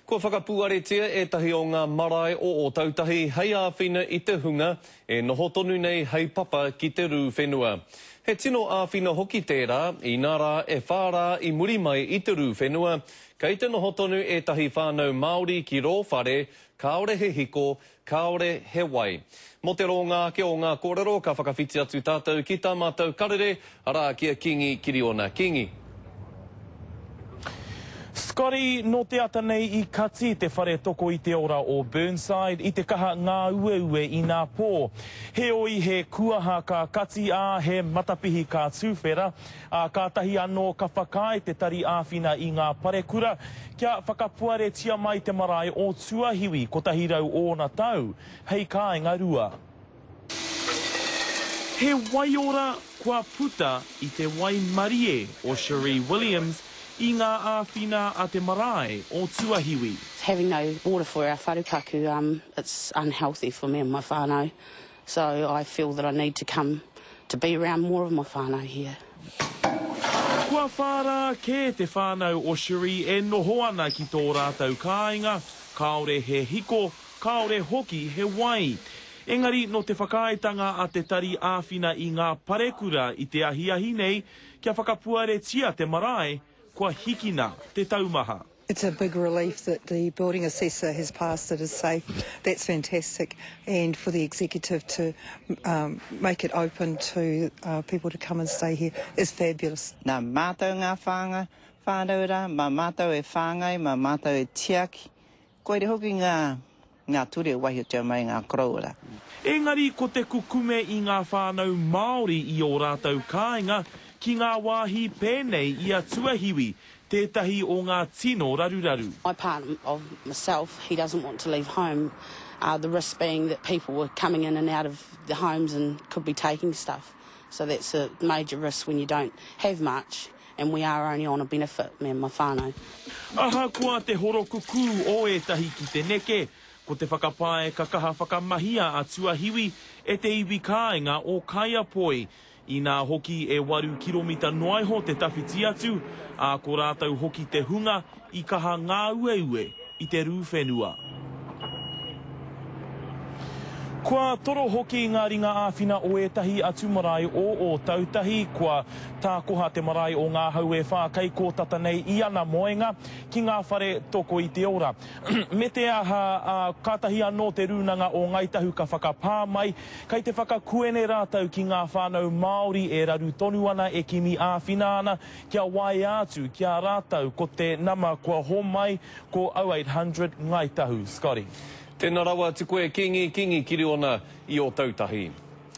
Kua whakapūaretia ētahi o ngā marae o Ōtautahi hei āwhina i te hunga e noho tonu nei hei papa ki te rū whenua. He tino āwhina hoki tērā, inā rā e whā rā i muri mai i te rū whenua, kei te noho tonu ētahi whānau Māori ki rō whare, kāore he hiko, kāore he wai. Mō te rōnga ake o ngā kōrero ka whakawhiti atu tātou ki tā mātou karere, arā, ki a Kingi Kiriona. Kingi. Scotty, nō te ata nei i kati te whare toko i te ora o Burnside i te kaha ngāueue inā pō. Heoi he kuaha ka kati ā, he matapihi ka tuwhera, ā, kātahi anō ka whakaae te tari āwhina i ngā parekura kia whakapuaretia mai te marae o Tuahiwi 100 ōna tau hei kāinga rua. He waiora kua puta i te waimarie o Cherie Williams i ngā āwhina a te marae o Tuahiwi. Having no water for our wharepaku, um, it's unhealthy for me and my whānau, so I feel that I need to come to be around more of my whānau here. Kua whā rā kē te whānau o Cherie e noho ana ki tō rātou kāinga, kāore he hiko, Kāore hoki he wai. Engari nō te whakaaetanga a te Tari Āwhina i Ngā Parekura i te ahiahi nei kia whakapuaretia te marae, kua hikina te taumaha. It's a big relief that the building assessor has passed it as safe. That's fantastic. And for the executive to um, make it open to uh, people to come and stay here is fabulous. Nā mātou ngā whānga, whānau rā, mā mātou e whāngai, mā mātou e tiaki, Koira hoki ngā, ngā ture waihotia mai ngā koroua rā. Engari ko te kukume i ngā whānau Māori i ō rātou kāinga ki ngā wāhi pēnei i a Tuahiwi tētahi o ngā tino raruraru. My part of myself, he doesn't want to leave home, the risk being that people were coming in and out of the homes and could be taking stuff. So that's a major risk when you don't have much and we are only on a benefit, me and my whānau. Ahakoa te horokukū o ētahi ki te neke, ko te whakapae ka kaha whakamahia a Tuahiwi e te iwi kāinga o Kaiapoi. Inā hoki e waru kiromita noa iho te tawhiti atu, ā, ko rātou hoki te hunga i kaha ngāueue i te rū whenua. Kua toro hoki ngā ringa āwhina o ētahi atu marae o Ōtautahi, kua tākoha te marae o Ngā Hau e Whā kei kō tata nei i ana moenga ki ngā whare toko i te ora. Me te aha, ā, kātahi anō te Rūnanga o Ngāi Tahu ka whakapā mai, kei te whakakuene rātou ki ngā whānau Māori e raru tonu ana e kimi āwhina ana kia waea atu ki a rātou ko te nama kua homai Ko 0800 Ngāi Tahu, Scotty. Tena rawa atu koe Kingi, Kingi Kiriona i Otautahi.